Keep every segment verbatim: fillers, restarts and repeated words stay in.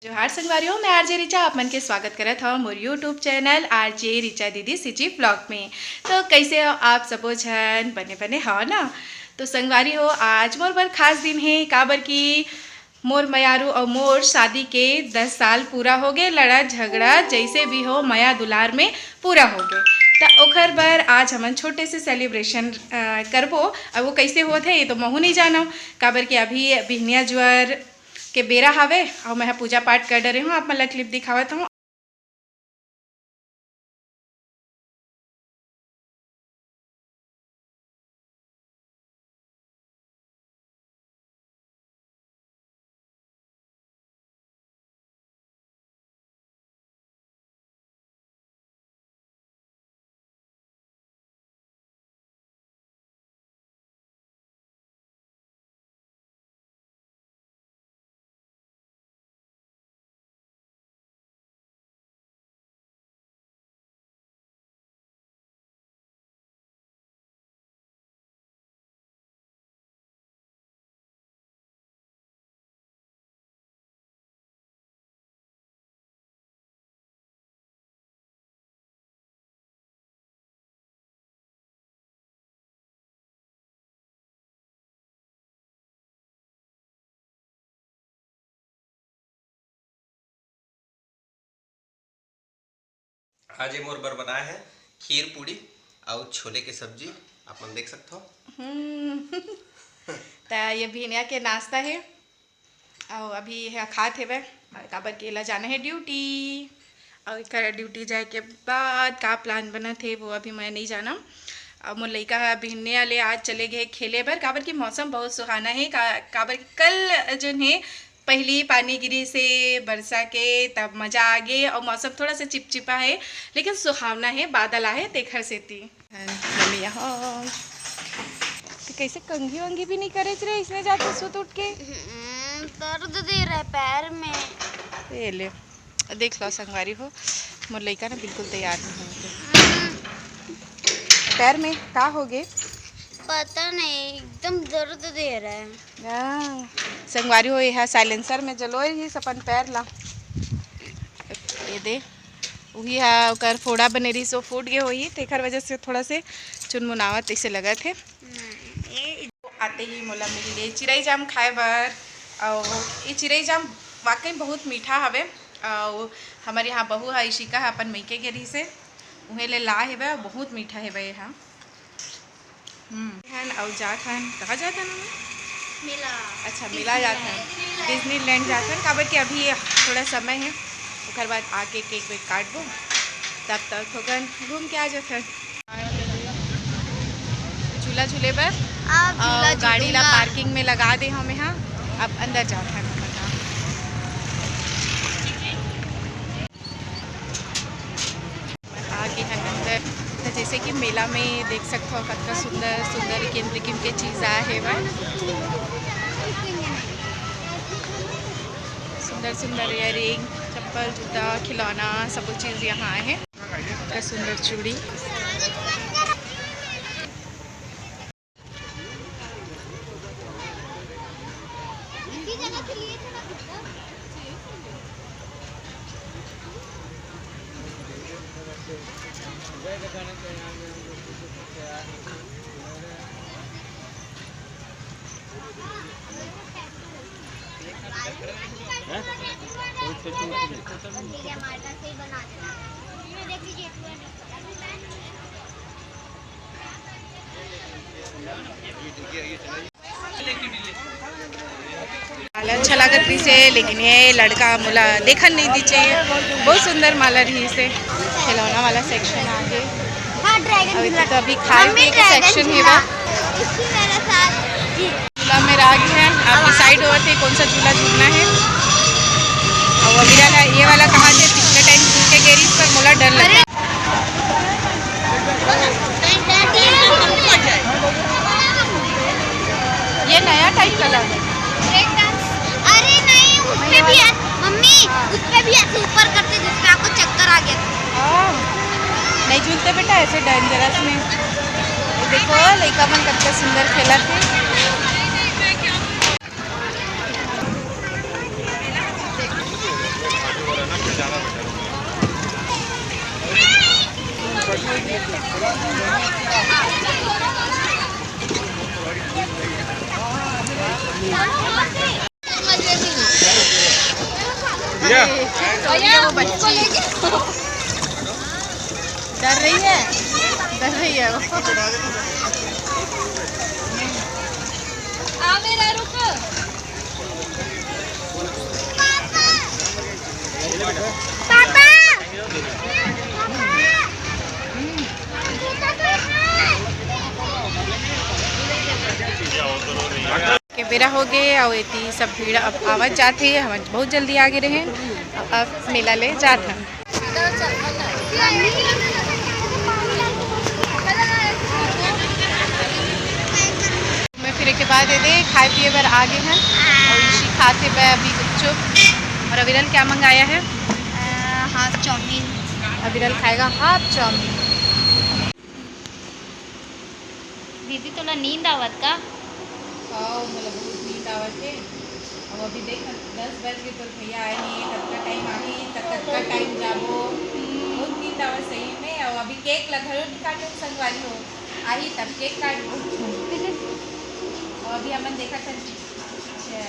जोहार संगवारी हो, मैं आरजे रिचा, आप मन के स्वागत करत हव मोर YouTube चैनल आरजे रिचा दीदी सीजी व्लॉग में। तो कैसे हो आप सबो झन? बने बने हव ना? तो संगवारी हो, आज मोर बर खास दिन हे, काबर कि मोर मयारू अउ मोर शादी के दस साल पूरा हो गे। लड़ा झगड़ा जैसे भी हो, मया दुलार में पूरा हो गे। त ओखर बर आज हमन छोटे से सेलिब्रेशन करबो। अब वो कैसे होत हे, ये तो महू नहीं जानव, काबर कि अभी बिहनिया जुआर के बेरा हावे, अउ मैं ह पूजा पाठ कर डरे हूँ। आप मन ला क्लिप दिखावत हूँ। आज ये मोर बर बनाए हे खीर पूड़ी अउ छोले के सब्जी, आप मन देख सकथो। हम्म। त ये भिनिया के नाश्ता हे, अउ अभी ये खात हेवे, काबर के एला जाना हे ड्यूटी, अउ एकर ड्यूटी जाए के बाद का प्लान बनत हे वो अभी मैं नहीं जानम। अउ मोर लइका ह भिनिया ले आज चले गए खेले बर, काबर कि मौसम बहुत सुहाना हे, का, काबर कि कल जोन हे पहली पानी गिरी से बरसा के, तब मजा आ गे। अउ मौसम थोड़ा सा चिपचिपा हे, लेकिन सुहावना हे, बादल आहे तेखर सेती। मम्मी यहाँ। तो कैसे कंघी वंघी भी नहीं करे रे, इसने जाके सुत उठ के। हम्म, दर्द दे रहा है पैर में। ये ले, देख लो संगवारी हो, मोर लइका ना बिल्कुल तैयार नहीं होते। हम्म। पैर में का हो गे? पता नहीं, एकदम दर्द दे रहा है। हाँ, संगवारी हो, ये साइलेंसर में जलोए रहिस अपन पैर ला। ये दे, उही हा ओकर फोड़ा बने रहिस, वो फूट गे होही, तेखर वजह से थोड़ा से चुनमुनावत तइसे लगत हे। नहीं, ये आते ही मोला मिल गे चिरई जाम खाए बर। अउ ये चिरई जाम वाकई बहुत मीठा हवे। अउ हमर यहाँ बहू हा, इशिका हा, अपन मइके गे रहिस हे, उहे ले ला हेबे, बहुत मीठा हेबे ये हा। हम्म। हन अउ जात हन, कहाँ जात हन हमन? मेला। अच्छा, मेला जात हन, डिज्नीलैंड जात हन, काबर कि अभी थोड़ा समय हे, ओकर बाद आके केक वेक काटबो, तब तक थोकन घूम के आ जात हन। झूला झूले बर अब झूला अउ गाड़ी ला झूलूंगा। पार्किंग में लगा दे हमें, हाँ, अब अंदर जात हन हमन, हाँ। आगे हन अंदर। तो जैसे कि मेला में देख सकथो, कतका सुंदर सुंदर किम किम के चीज आए हे बा। सुंदर सुंदर ईयरिंग, चप्पल, जूता, खिलौना, सब चीज यहाँ आए हे। कतका सुंदर चूड़ी। माला अच्छा लागत रहिस हे, लेकिन ये लड़का मोला देखन नहीं दिस हे। बहुत सुंदर माला रहिस हे। खिलौना वाला सेक्शन आगे। हाँ, ड्रैगन अभी झूला। तो अभी खाए मम्मी, पिए के ड्रैगन सेक्शन हे झूला। बा। इसकी मेरे साथ। झूला में आ गे हन, अब डिसाइड होवत हे कौन सा झूला झूलना हे। अउ अभी वाला, ये वाला कहाँ से पिछले टाइम झूल के गे रहिस, पर मोला डर लगता। अरे! ये नया टाइप का लग रहा है। Break dance. अरे नहीं, उस पे भी ऐसे, मम्मी, उस पे भी ऐसे ऊपर करते जिसमें आपको चक्कर आ गया था। हाँ। नहीं झूलते बेटा ऐसे डेंजरस में। ये देखो, लइका मन कतका सुंदर खेलत हे। भैया। भैया, वो बच्ची डर रही है, डर रही है वो। आ मेरा रुक। पापा। पापा। के बेरा हो गए और इतनी सब भीड़ अब आवत जात है। हम बहुत जल्दी आगे रहे, अब मेला ले जात हैं। मैं फिर एक बार दे दे, खाए पिए बर आगे हैं। और इसी खाते पे अभी गुपचुप। और अविरल क्या मंगाया है? हाफ चाउमीन। अविरल खाएगा हाफ चाउमीन। दीदी, तोला नींद आवत का? हाँ, मोला बहुत नींद आवत है। अब अभी देख, दस बज के तोर भैया आए नहीं है, कतका टाइम आही, त कतका टाइम जाबो। बहुत नींद आवत सही में। और अभी केक ला घलो नहीं काटो संगवारी हो, आही तब केक काटबो। और अभी हमन देखत हन। अच्छा।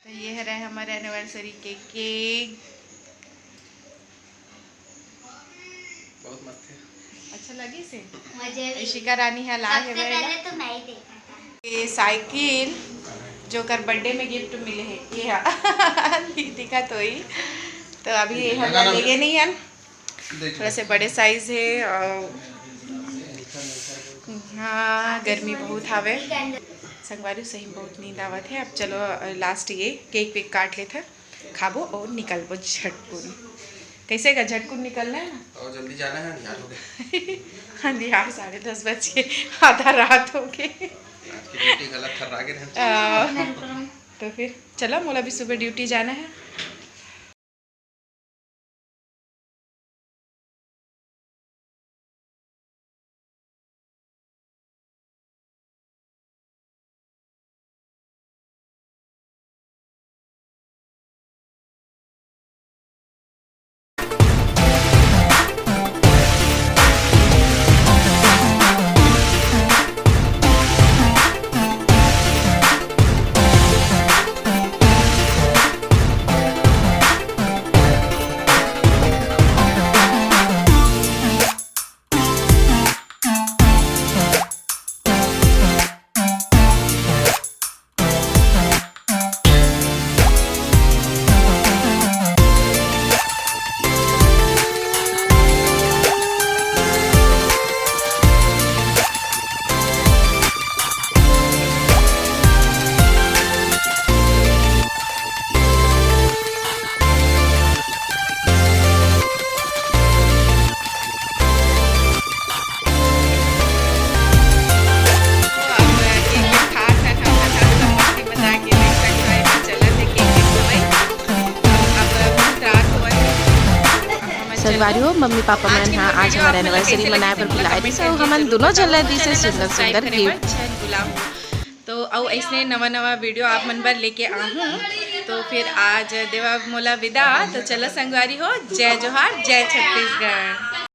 तो ये है रहे हमारे एनिवर्सरी के केक। बहुत मस्त है। अच्छा लगी से? मजे में। इशिका रानी है, लाए सबसे है पहले तो मैं ही देखा था। ये साइकिल जो कर बर्थडे में गिफ्ट मिले है, ये है। दिखा तो ही। तो अभी ये हम लेगे नहीं है। थोड़ा से बड़े साइज है और हाँ, गर्मी बहुत हावे। संगवारी सही में बहुत नींद आवत है। अब चलो, लास्ट ये केक वेक काट लेते हैं। खाबो और निकलबो झटकुन। कैसे का झटकुन निकलना है ना? और जल्दी जाना है, अंधियार हो गया। अंधियार, साढ़े दस बज के, आधा रात हो गए। आज की ड्यूटी गलत थर्रा के रहन। आ, तो फिर चलो, मोला भी सुबह ड्यूटी जाना है। संगवारी हो, मम्मी पापा मन ह आज हमर एनिवर्सरी मनाए बर बुलाए रिहिस, अउ हमन दुनों झन ल दिस हे सुंदर सुंदर गिफ्ट। तो अउ ऐसने नवा नवा वीडियो आप मन बर लेके आहूँ। तो फिर आज देवा मोला विदा। तो चलो संगवारी हो, जय जोहार, जय छत्तीसगढ़।